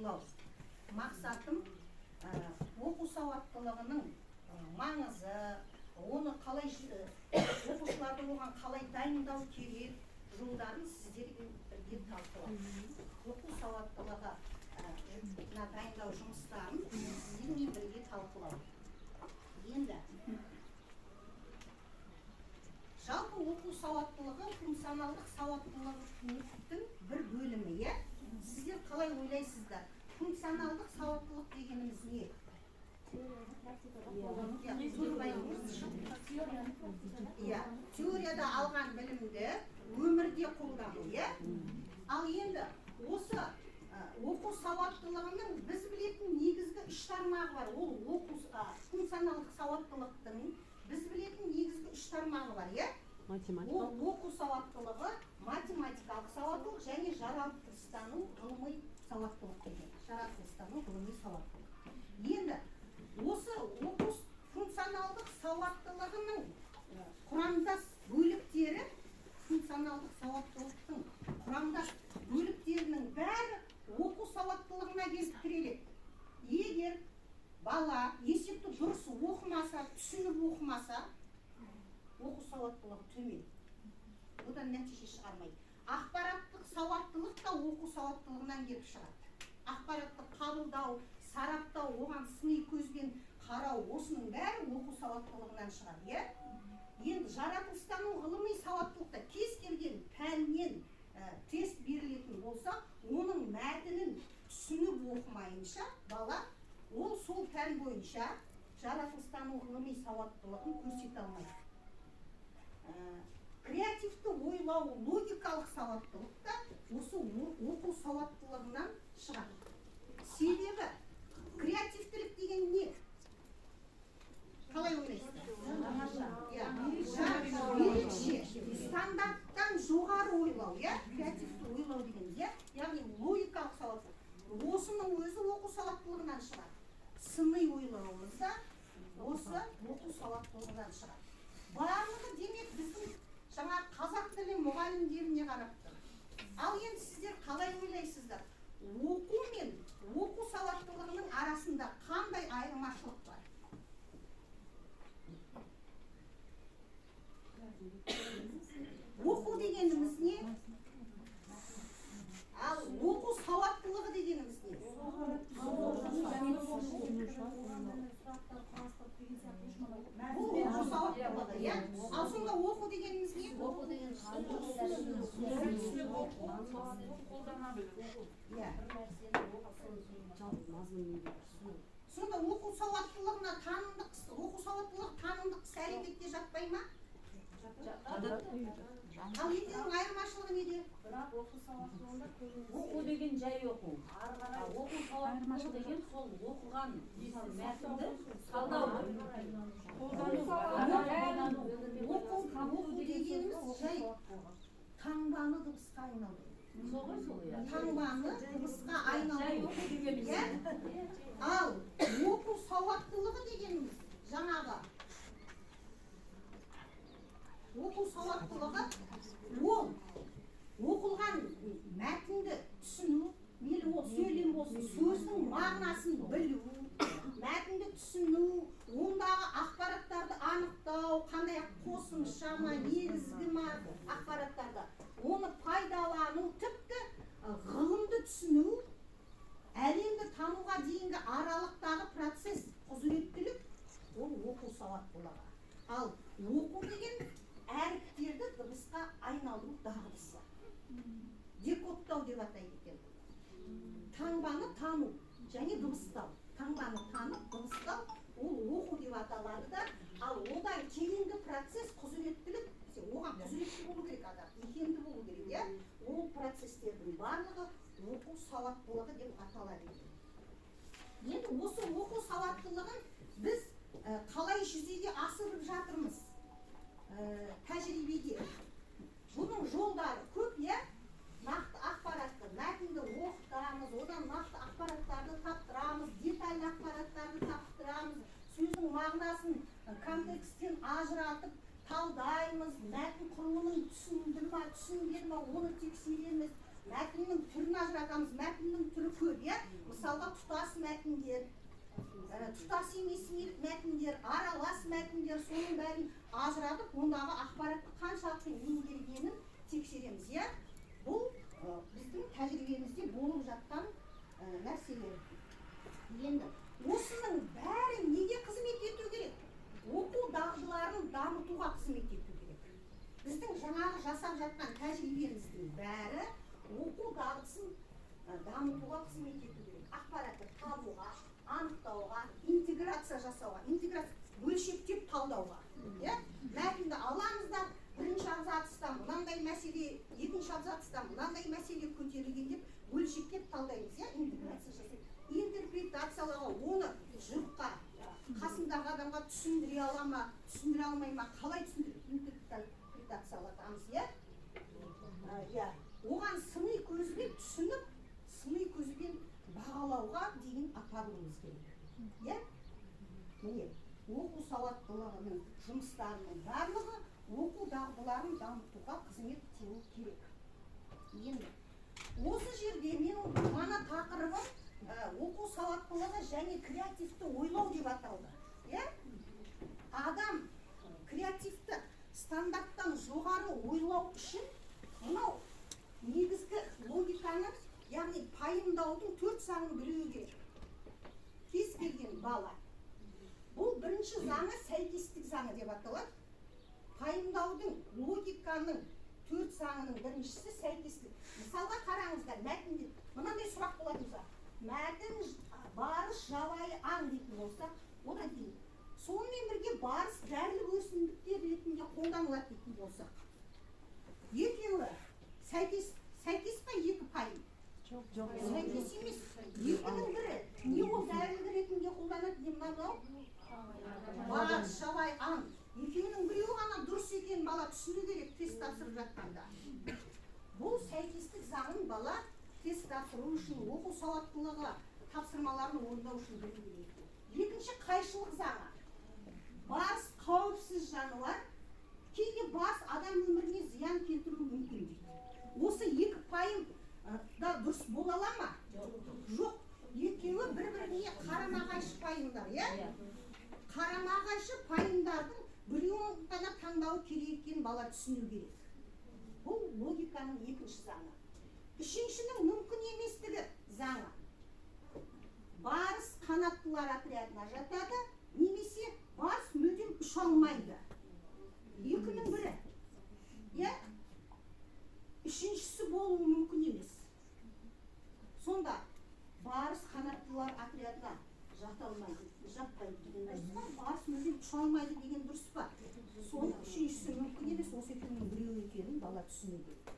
Талқылау. Мақсатым оқу сауаттылығының маңызы, оны қалай оқушыларды оған қалай дайындау керек жолдарын сіздермен бірге талқылау. Оқу сауаттылығы дайындау жұмыстарын сіздермен бірге талқылау. Енді жалпы оқу сауаттылығы функционалдық сауаттылықтың бір бөлімі, иә? Сіздер қалай ойлайсыздар? Функционалдық сауаттылық дегеніміз не? Иә, теорияда алған білімді өмірде қолдану, иә? Ал енді осы оқу сауаттылығының біз білетін негізгі үш тармағы бар. Ол оқу функционалдық сауаттылықтың біз білетін негізгі үш тармағы бар, иә? Ол оқу сауаттылығы, математикалық сауаттылық және жаратылыстану ғылыми сауаттылық деген. Жаратылыстану ғылыми сауаттылық. Енді осы оқу функционалдық сауаттылығының құрамдас бөліктері, функционалдық сауаттылықтың құрамдас бөліктерінің бәрі оқу сауаттылығына келіп тіреледі. Егер бала есепті дұрыс оқымаса, түсініп оқымаса, оқу сауаттылығы төмен. Одан нәтиже шығармайды. Ақпараттық сауаттылық та оқу сауаттылығынан келіп шығады. Ақпаратты қабылдау, сараптау, оған сыни көзбен қарау, осының бәрі оқу сауаттылығынан шығады, иә? Енді жаратылыстану ғылыми сауаттылықта кез келген пәннен тест берілетін болса, оның мәтінін түсініп оқымайынша бала ол сол пән бойынша жаратылыстану ғылыми сауаттылығын көрсете алмайды. Креативті ойлау, логикалық сауаттылық та осы оқу сауаттылығынан шығады. Себебі креативтілік деген не? Қалай ойлайсыздар? Ерекше, стандарттан жоғары ойлау, иә? Креативті ойлау деген, иә? Яғни логикалық сауаттылық. Осының өзі оқу сауаттылығынан шығады. Сыни ойлауымыз да осы оқу сауаттылығынан шығады. Барлығы демек біздің жаңа қазақ тілі мұғалімдеріне қарап тұр. Ал енді сіздер қалай ойлайсыздар? Оқу мен оқу сауаттылығының арасында қандай айырмашылық бар? Оқу дегеніміз не? Ал оқу сауаттылығы дегеніміз не? Бұл оқу сауаттылығы, иә? Ал сонда оқу дегеніміз не? Оқу деген түсініп оқу, қолдана білу. Иә. Сонда оқу сауаттылығына танымдық, оқу сауаттылығы танымдық іс әрекетке жатпай ма? Ал екеуінің айырмашылығы неде? Бірақ оқу сауаттылығында көбінесе оқу деген жай оқу. Оқу сауаттылығы деген сол оқыған мәтінді талдау. Қолдану. Оқу дегеніміз жай таңбаны дыбысқа айналдыру. Сол ғой, сол, иә. Таңбаны дыбысқа Жай айналдыру. оқу дегеніміз. Иә? Ал оқу сауаттылығы дегеніміз жаңағы оқу сауаттылығы ол оқылған мәтінді түсіну, мейлі ол сөйлем болсын, сөздің мағынасын білу, мәтінді түсіну, ондағы ақпараттарды анықтау, қандай қосымша ма, негізгі ма ақпараттарды, оны пайдалану, тіпті ғылымды түсіну, әлемді тануға дейінгі аралықтағы процесс, құзыреттілік, ол оқу сауаттылығы. Ал оқу деген әріптерді дыбысқа айналдыру дағдысы. Декодтау деп атайды екен. Таңбаны тану және дыбыстау. Таңбаны танып, дыбыстау ол оқу деп аталады да. Ал одан кейінгі процесс құзыреттілік, оған құзыретті болу керек адам, икемді болу керек, иә? Ол процестердің барлығы оқу сауаттылығы деп аталады екен. Енді осы оқу сауаттылығын біз қалай жүзеге асырып жатырмыз тәжірибеде? Бұның жолдары көп, иә? Нақты ақпаратты, мәтінді оқытамыз, одан нақты ақпараттарды таптырамыз, детальді ақпараттарды таптырамыз, сөздің мағынасын контексттен ажыратып талдаймыз, мәтін құрылымын түсінді ма, түсінбеді ма, оны тексереміз, мәтіннің түрін ажыратамыз. Мәтіннің түрі көп, иә? Мысалы, Мысалға, тұтас мәтіндер, тұтас емес мәтіндер, аралас мәтіндер, соның бәрін ажыратып, ондағы ақпаратты қаншалықты меңгергенін тексереміз, иә? Бұл біздің тәжірибемізде болып жатқан нәрселер. Енді осының бәрі неге қызмет ету керек? Оқу дағдыларын дамытуға қызмет ету керек. Біздің жаңағы жасап жатқан тәжірибеміздің бәрі оқу дағдысын дамытуға қызмет ету керек. Ақпаратты табуға, анықтауға, интеграция жасауға, интеграция бөлшектеп талдауға, иә? Мәтінді аламыз да, бірінші абзацта мынандай мәселе, екінші абзацта мынандай мәселе көтерілген деп бөлшектеп талдаймыз, иә? Интеграция жасаймыз. Интерпретациялауға, оны жұртқа, қасындағы адамға түсіндіре ала ма, түсіндіре алмай ма, қалай түсіндіріп интерпретациялатамыз, иә? Иә. Оған сыни көзбен түсініп, сыни көзбен бағалауға дейін апаруымыз керек, иә? Міне, оқу сауаттылығының жұмыстарының барлығы оқу дағдыларын дамытуға қызмет етуі керек. Енді осы жерде менің мана тақырыбым оқу сауаттылығы және креативті ойлау деп аталды, иә? Адам креативті стандарттан жоғары ойлау үшін мынау негізгі логиканы, яғни пайымдаудың 4 заңын білуі керек кез келген бала. Бұл бірінші заңы сәйкестік заңы деп аталады. Пайымдаудың, логиканың 4 заңының біріншісі сәйкестік. Мысалға қараңыздар, мәтінде мынандай сұрақ болатын болса, мәтін барыс жабайы аң дейтін болса, одан кейін сонымен бірге барыс дәрілік өсімдіктер ретінде қолданылады дейтін болсақ, екеуі сәйкес па екі пайым? Жоқ. Сәйкес емес. Екінің бірі не ол дәрілік ретінде қолданады, не мынау барыс жабайы аң. Екеуінің біреуі ғана дұрыс екенін бала түсіну керек тест тапсырып жатқанда. Бұл сәйкестік заңын бала тест тапсыру үшін, оқу сауаттылығы тапсырмаларын орындау үшін білу керек. Екінші қайшылық заңы. Барыс қауіпсіз жануар, кейде барыс адам өміріне зиян келтіруі мүмкін дейді. Осы екі пайым да дұрыс бола ала ма? Жоқ. Екеуі бір-біріне қарама-қайшы пайымдар, иә? Қарама-қайшы пайымдардың біреуін ғана таңдау керек екенін бала түсіну керек. Бұл логиканың екінші заңы. Үшіншінің мүмкін еместігі заңы. Барыс қанаттылар отрядына жатады, немесе барыс мүлдем ұша алмайды. Екінің бірі. Иә? Үшіншісі болуы мүмкін емес. Сонда барыс қанаттылар отрядына жата алмайды, жатпайды деген дұрыс па? Барыс мүлдем ұша алмайды деген дұрыс па? Соның үшіншісі мүмкін емес, осы екеуінің біреуі екенін бала түсіну керек.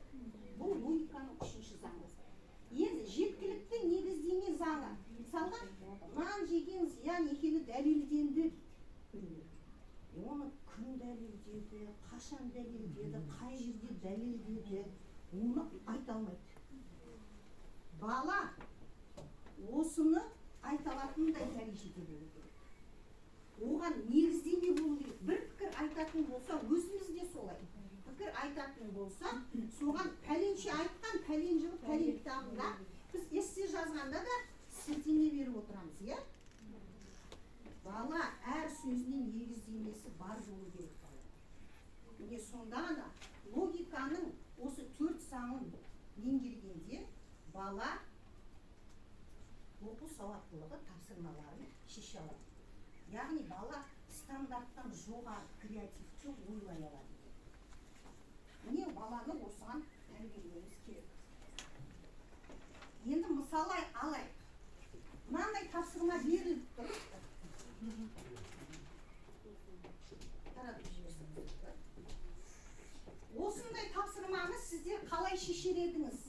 Бұл логиканың үшінші заңы. Енді жеткілікті негіздеме заңы. Мысалға, нан жеген зиян екені дәлелденді дейді. Оны кім дәлелдеді, қашан дәлелдеді, қай жерде дәлелдеді, оны айта алмайды. Бала осыны айта алатындай дәрежеде болу керек. Оған негіздеме болу керек. Бір пікір айтатын болса, өзіміз де солай. Пікір айтатын болса, соған пәленше айтқан, пәлен жылы, пәлен кітабында біз эссе жазғанда да сілтеме беріп отырамыз, иә? Бала әр сөзінің негіздемесі бар болу керек бала. Міне, сонда ғана логиканың осы 4 заңын меңгергенде бала оқу сауаттылығы тапсырмаларын шеше алады. Яғни бала стандарттан жоғары креативті ойлай алады. Міне, баланы осыған тәрбиелеуіміз керек. Енді мысал алайық. Мынандай тапсырма беріліп тұр. Таратып жіберсеңіз. Осындай тапсырманы сіздер қалай шешер едіңіз?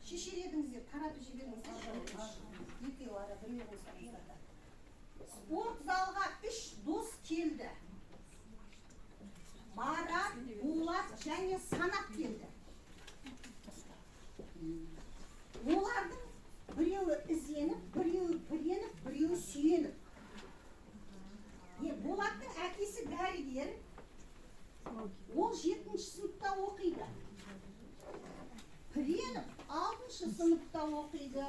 Шешер едіңіздер, таратып жіберіңіздер. Екеуі ара біреу қойсаңыздар да. Спорт залға 3 дос келді. Марат, Болат және Санат келді. Олардың біреуі ізденіп, біреуі біреніп, біреуі сүйеніп. Болаттың әкесі дәрігер, ол 7-ші сыныпта оқиды. Піреніп 6-шы сыныпта оқиды.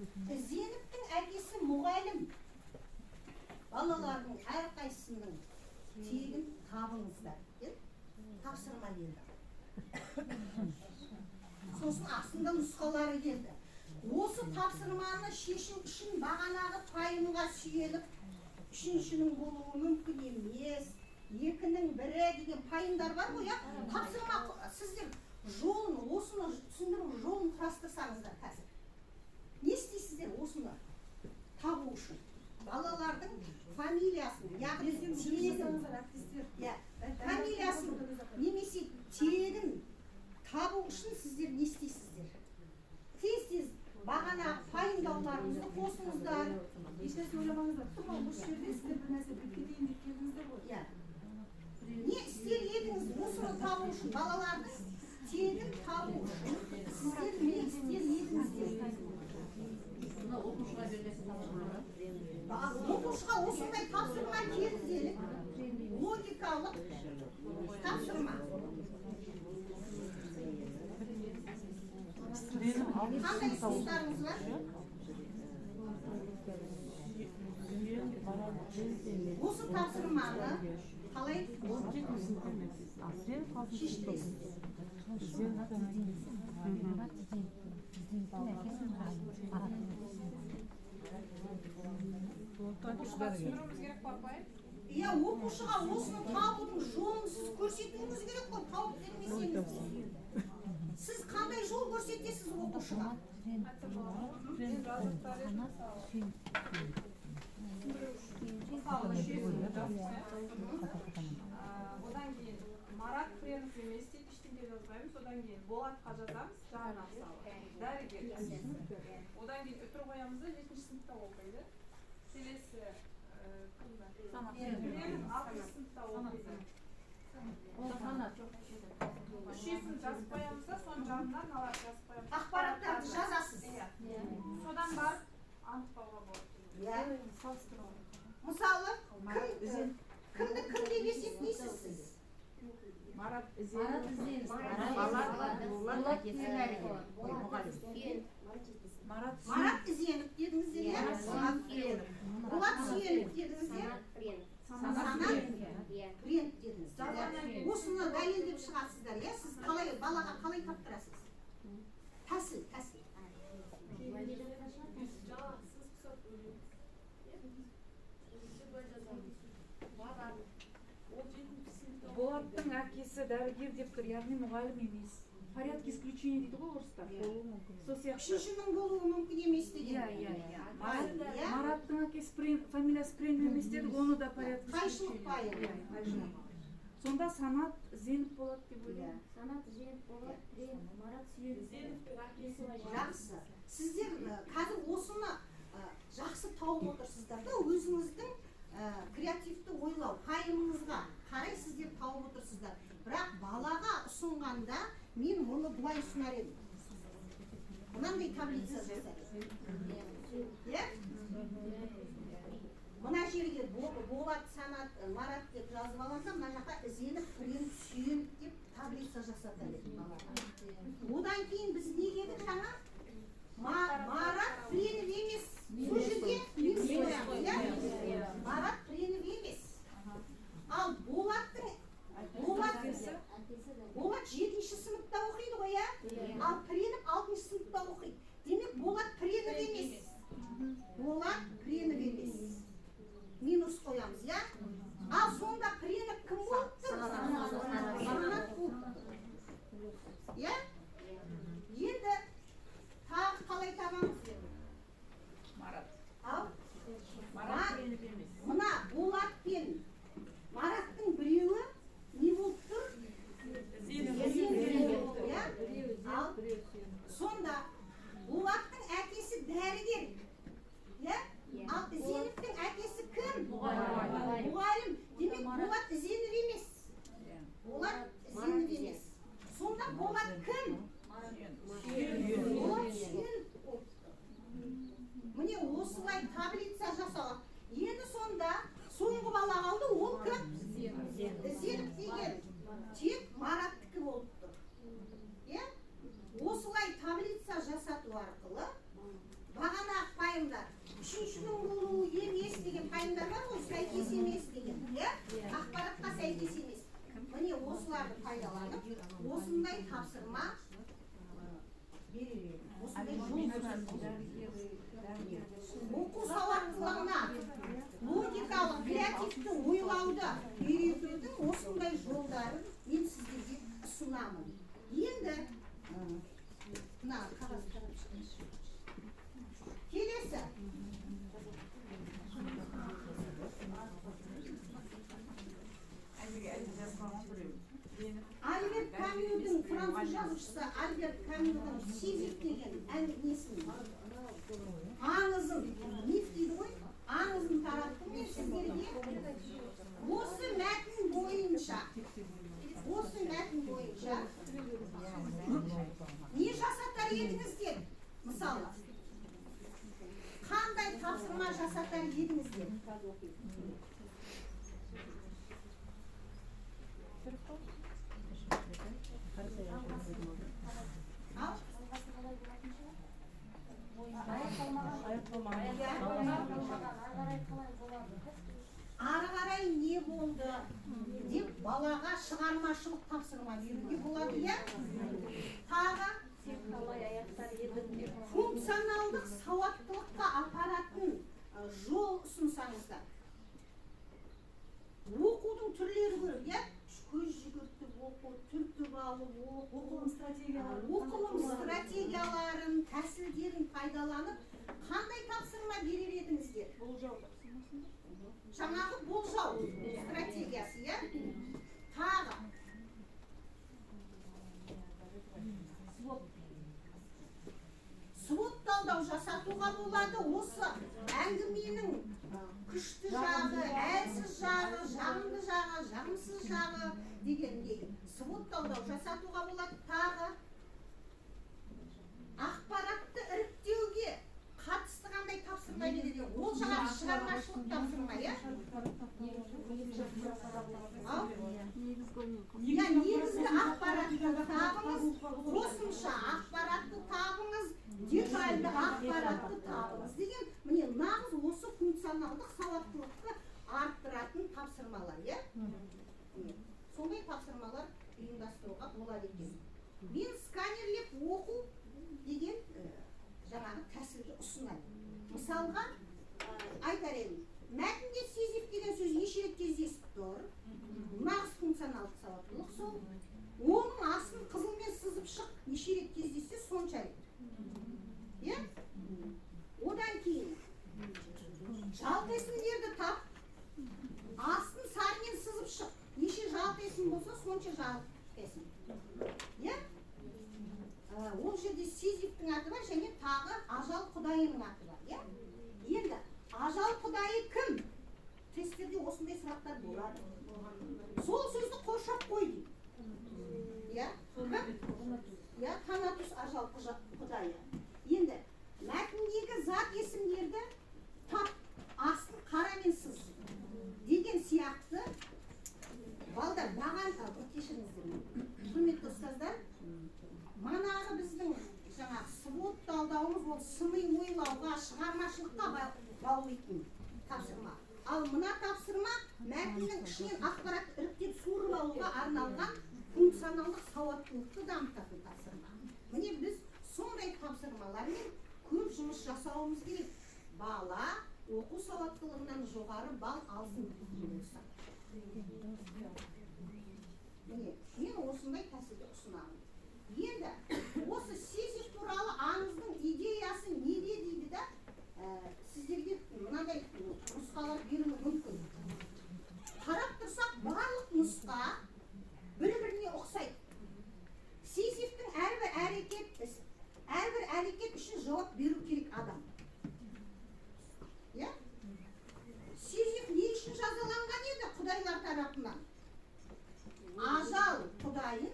Ізеновтің әкесі мұғалім. Балалардың әрқайсысының тегін табыңыздар деген тапсырма келді. Сосын астында нұсқалары келді. Осы тапсырманы шешу үшін бағанағы пайымға сүйеніп, үшіншінің болуы мүмкін емес, екінің бірі деген пайымдар бар ғой, иә? Тапсырма сіздер жолын, осыны түсіндіру жолын құрастырсаңыздар қазір. Не істейсіздер осыны табу үшін? Балалардың фамилиясын, яғни тегін, иә, фамилиясын немесе тегін табу үшін сіздер не істейсіздер? Тез-тез бағанағы пайымдауларыңызды қосыңыздар. Ешнәрсе ойламаңыздар. Осы жерде сіздер бір нәрсе біліп кетейін деп келдіңіздер ғой. Иә. Не істер едіңіз осыны табу үшін? Балалардың тегін табу үшін сіздер не істер едіңіздер? Мына оқушыға берілетін тапсырма. Оқушыға осындай тапсырма келді делік. Логикалық тапсырма. Қандай ұсыныстарыңыз бар? Осы тапсырманы қалай шештіңіз? Оқушыға түсіндіруіміз керек пе, апай? Иә, оқушыға осыны табудың жолын сіз көрсетуіңіз керек қой, тауып бермесеңіз. Сіз қандай жол көрсетесіз оқушыға? Айтса болады. Мен жазып тұрар едім, мысалы. Түсіндіру үшін. Мысалы, үш есімді жазып тастайық. Одан кейін Марат Пренов емес деп ештеңе жазбаймыз. Одан кейін Болатқа жазамыз, жанына мысалы. Дәрігер. Одан кейін үтір қоямыз да, 7-ші сыныпта оқиды. Келесі кім бар? Пренов 6-шы сыныпта оқиды. Үш есім жазып қоямыз да, соның жанына мыналарды жазып қоямыз. Ақпараттарды жазасыз. Иә. Содан барып анықтауға болады. Иә. Мысалы, кімді кім деп есептейсіз сіз? Марат Марат Ізенов. Марат Ізенов дедіңіздер, иә? Болат Пренов. Болат Сүйенов дедіңіздер. Санат Пренов дедіңіздер. Иә? Осыны дәлелдеп шығасыздар, иә? Сіз қалай балаға қалай таптырасыз? Тәсіл, тәсіл. Болаттың әкесі дәрігер деп тұр, яғни мұғалім емес. Порядке исключения дейді ғой орыстар. Сол сияқты. Үшіншінің болуы мүмкін емес деген. Иә, иә, иә. Иә? Мараттың әкесі фамилиясы Пренов емес дедік, оны да порядке Қайшылық исключения. пайымы. Иә, қайшылық. Сонда Санат Зенов болады деп ойлаймын. Санат Зенов болады, Марат Сүйенов. Зеновтің әкесі. Жақсы. Сіздер қазір осыны жақсы тауып отырсыздар да, өзіңіздің креативті ойлау пайымыңызға қарай сіздер тауып отырсыздар. Бірақ балаға ұсынғанда мен мұны былай ұсынар едім. Мынандай таблица жасар едім. Иә? Мына жерге Болат, Санат, Марат деп жазып аламын да, мына жаққа Ізенов, Пренов, Сүйенов деп таблица жасатар едім балаға. Одан кейін біз не дедік жаңа? Марат Пренов емес. Сол жерге минус қоямыз, иә? Марат Пренов емес. Ал Болат 7-ші сыныпта оқиды ғой, иә? Ал Пренов 6-шы сыныпта оқиды. Демек, Болат Пренов емес. Болат Пренов емес. Минус қоямыз, иә? Ал сонда Пренов кім болып тұр? Санат болып тұр. Иә? Енді тағы қалай табамыз? Марат. Ал? Марат Пренов емес. Мына Болат пен Мараттың біреуі не болып тұр? Ізенов. Иә? Ал сонда Болаттың әкесі дәрігер. Иә? Ал Ізеновтің әкесі кім? Мұғалім. Демек, Болат Ізенов емес. Болат Ізенов емес. Сонда Болат кім? Болат Сүйенов болып тұр. Міне осылай таблица жасалады. Енді сонда соңғы бала қалды, ол кім? Ізенов деген тек Мараттікі болып тұр. Иә? Осылай Грекияның Сизиф деген несін, аңызын, миф дейді ғой, аңызын тараттым мен сіздерге. Осы мәтін бойынша, не жасатар едіңіздер? Мысалы, қандай тапсырма жасатар едіңіздер? Ал? Ары қарай не болды деп балаға шығармашылық тапсырма беруге болады, иә? Тағы функционалдық сауаттылыққа апаратын жол ұсынсаңыздар. Оқудың түрлері көп, иә? Көз жүгіртіп оқу, түртіп алып оқу, оқылым стратегияларын, тәсілдерін пайдаланып, қандай тапсырма берер едіңіздер? Болжау тапсырмасы. Жаңағы болжау стратегиясы, иә? Тағы свод талдау жасатуға болады. Осы әңгіменің күшті жағы, әлсіз жағы, жағымды жағы, жағымсыз жағы дегендей свод талдау жасатуға болады. Тағы ақпаратты іріктеуге қатысты қандай тапсырма береді? Ол жаңағы шығармашылық тапсырма, иә? Ал? Иә, негізгі ақпаратты табыңыз, қосымша ақпаратты табыңыз, детальді ақпаратты табыңыз деген міне нағыз осы функционалдық сауаттылықты арттыратын тапсырмалар, иә? Сондай тапсырмалар ұйымдастыруға болады екен. Мен сканерлеп оқу деген жаңағы тәсілді ұсынамын. Мысалға, айтар едім, мәтінде Сизиф деген сөз неше рет кездесіп тұр? Нағыз функционалдық сауаттылық сол. Оның астын қызылмен сызып шық, неше рет кездессе сонша рет. Иә? Одан кейін жалпы есімдерді тап, астын сарымен сызып шық, неше жалпы есім болса сонша жалпы есім. Иә? Ол жерде Сизифтің аты бар және тағы ажал құдайының аты бар, иә? Енді ажал құдайы кім? Тесттерде осындай сұрақтар болады. Сол сөзді қоршап қой дейді. Иә? Кім? Иә, Танатос ажал құдайы. Енді мәтіндегі зат есімдерді тап, астын қарамен сыз деген сияқты. Балдар, маған кешіріңіздер, құрметті ұстаздар, манағы біздің жаңағы свод талдауымыз ол сыни ойлауға, шығармашылыққа баулитын тапсырма. Ал мына тапсырма мәтіннің ішінен ақпаратты іріктеп суырып алуға арналған функционалдық сауаттылықты дамытатын тапсырма. Міне біз сондай тапсырмалармен көп жұмыс жасауымыз керек. Бала оқу сауаттылығынан жоғары балл алсын дейтін болса. Міне, мен осындай тәсілді ұсынамын. Енді осы Сизиф туралы аңыздың идеясы неде дейді да, сіздерге мынандай нұсқалар беруі мүмкін. Қарап тұрсақ, барлық нұсқа бір-біріне ұқсайды. Сизифтің әрбір әрекет үшін жауап беру керек адам. Иә? Сизиф не үшін жазаланған еді құдайлар тарапынан? Ажал құдайын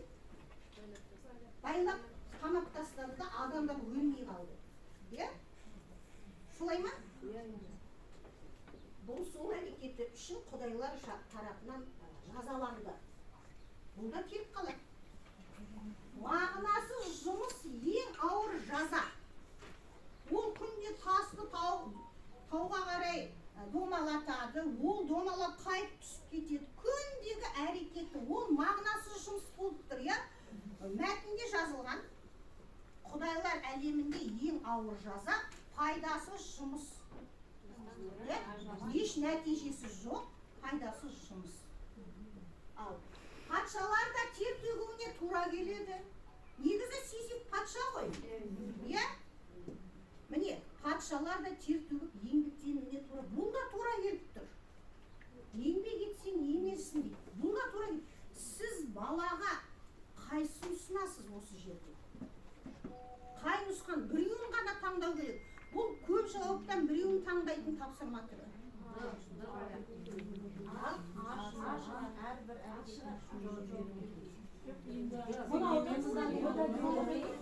байлап қамап тастады да адамдар өлмей қалды. Иә? Солай ма? Бұл сол әрекеті үшін құдайлар тарапынан жазаланды. Бұл да келіп қалады. Мағынасыз жұмыс ең ауыр жаза. Ол күнде тасты тауға қарай домалатады, ол домалап қайтып түсіп кетеді. Күндегі әрекеті, ол мағынасыз жұмыс болып тұр, иә? Мәтінде жазылған құдайлар әлемінде ең ауыр жаза пайдасыз жұмыс. Еш нәтижесі жоқ, пайдасыз жұмыс. Ал патшалар да тер төгуіне тура келеді. Негізі Сизиф патша ғой. Иә? Міне, патшалар да тер төгіп еңбектенуіне тура. Бұл да тура келіп тұр. Еңбек етсең емерсің дейді. Бұл да тура келіп. Сіз балаға қайсысын ұсынасыз осы жерде? таңдау керек. Бұл көп жауаптан біреуін таңдайтын тапсырма түрі.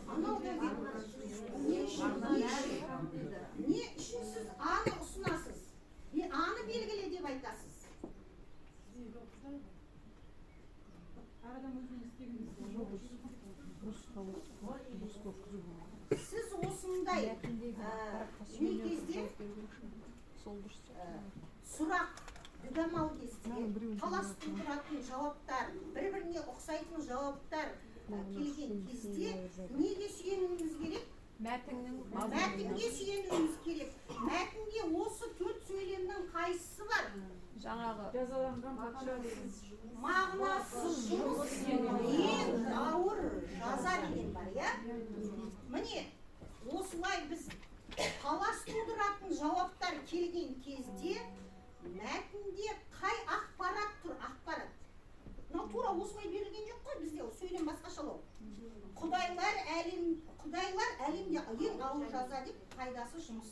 Анау да беру. Не үшін? Не үшін сіз А-ны ұсынасыз? Не А-ны белгіле деп айтасыз? Сіз осындай не кезде сұрақ дүдамал кезде талас тудыратын жауаптар, бір-біріне ұқсайтын жауаптар келген кезде неге сүйенуіміз керек? Мәтінге сүйенуіміз керек. Мәтінде осы төрт сөйлемнің қайсысы бар? Жаңағы Жазаланған патша деген. Мағынасыз жұмыс ең ауыр жаза деген бар, иә? Міне, осылай біз талас тудыратын жауаптар келген кезде мәтінде қай ақпарат тұр? Ақпарат. Мынау тура осылай берілген жоқ қой бізде, ол сөйлем басқашалау. Құдайлар әлемде ең ауыр жаза деп пайдасы жұмыс.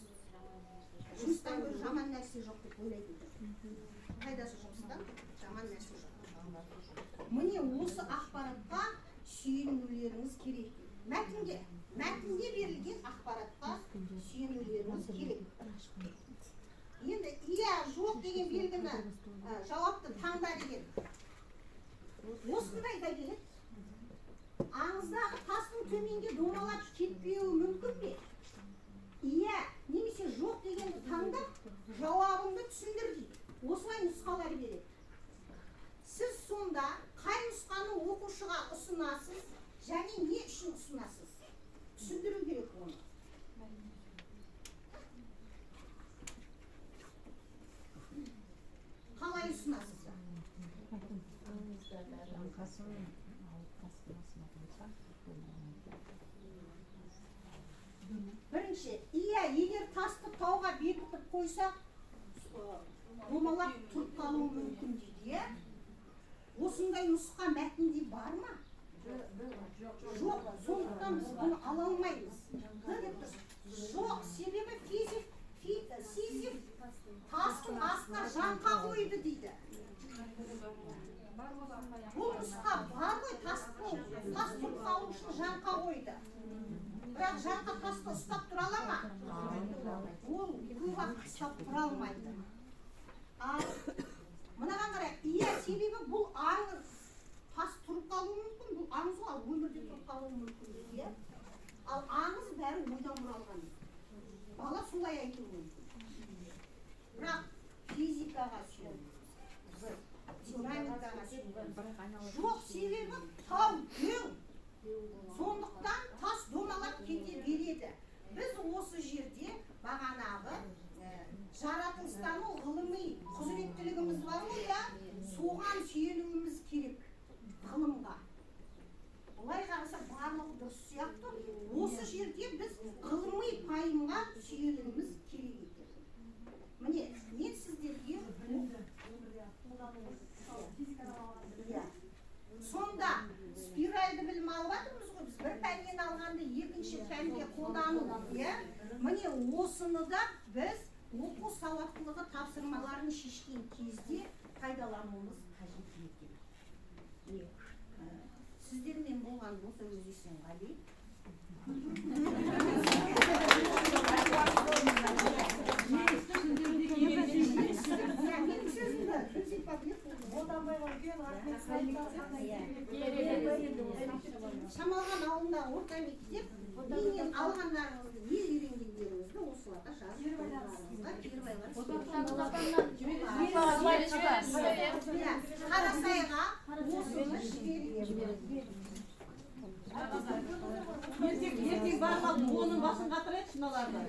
Жұмыстан гөрі жаман нәрсе жоқ деп ойлайды екен. Пайдасы жұмыстан жаман нәрсе жоқ. Міне осы ақпаратқа сүйенулеріңіз керек. Мәтінге берілген ақпаратқа сүйенулеріңіз керек. Енді иә, жоқ деген белгіні жауапты таңда деген. Осындай да келеді. Аңыздағы тастың төменге домалап кетпеуі мүмкін бе? Иә, немесе жоқ дегенді таңдап, жауабыңды түсіндір дейді. Осылай нұсқалар береді. Сіз сонда қай нұсқаны оқушыға ұсынасыз және не үшін ұсынасыз? Түсіндіру керек оны. Қалай ұсынасыздар? Бірінші, иә, егер тасты тауға бекітіп қойсақ, домалап тұрып қалуы мүмкін дейді, иә? Осындай нұсқа мәтінде бар ма? Жоқ, сондықтан біз бұны ала алмаймыз. Жоқ, себебі Сизиф тастың астына жаңқа қойды дейді. Бұл нұсқа бар ғой, тас тұрып қалу үшін жаңқа қойды. Бірақ жаңқа тасты ұстап тұра ала ма? Ол көп уақыт ұстап тұра алмайды. Ал мынаған қарай, иә, себебі бұл аңыз. Тас тұрып қалуы мүмкін, бұл аңыз ғой, ал өмірде тұрып қалуы мүмкін дейді, иә? Ал аңыз бәрі ойдан құралған. Бала солай айтуы мүмкін. Бірақ физикаға сүйенеміз, динамикаға сүйенеміз. Жоқ, себебі тау дөң. Сондықтан тас домалап кете береді. Біз осы жерде бағанағы жаратылыстану ғылыми құзыреттілігіміз бар ғой, иә? Соған сүйенуіміз керек, ғылымға. Былай қарасақ барлығы дұрыс сияқты. Осы жерде біз ғылыми пайымға сүйенуіміз керек екен. Міне, мен сіздерге сонда спиральді білім алып жатырмыз ғой, біз бір пәннен алғанды екінші пәнге қолдану, иә? Міне осыны да біз оқу сауаттылығы тапсырмаларын шешкен кезде пайдалануымыз қажет екен. Сіздермен болған Ботагөз Есенғали. Менің сөзімді Шамалған ауылындағы орта мектеп менен алғандарыңызды, не үйренгендеріңізді осыларға жазып қоюларыңызға кері байланыс. Қарасайға осыны жіберемін. Ертең барып алып оның басын қатырайықшы мыналарды.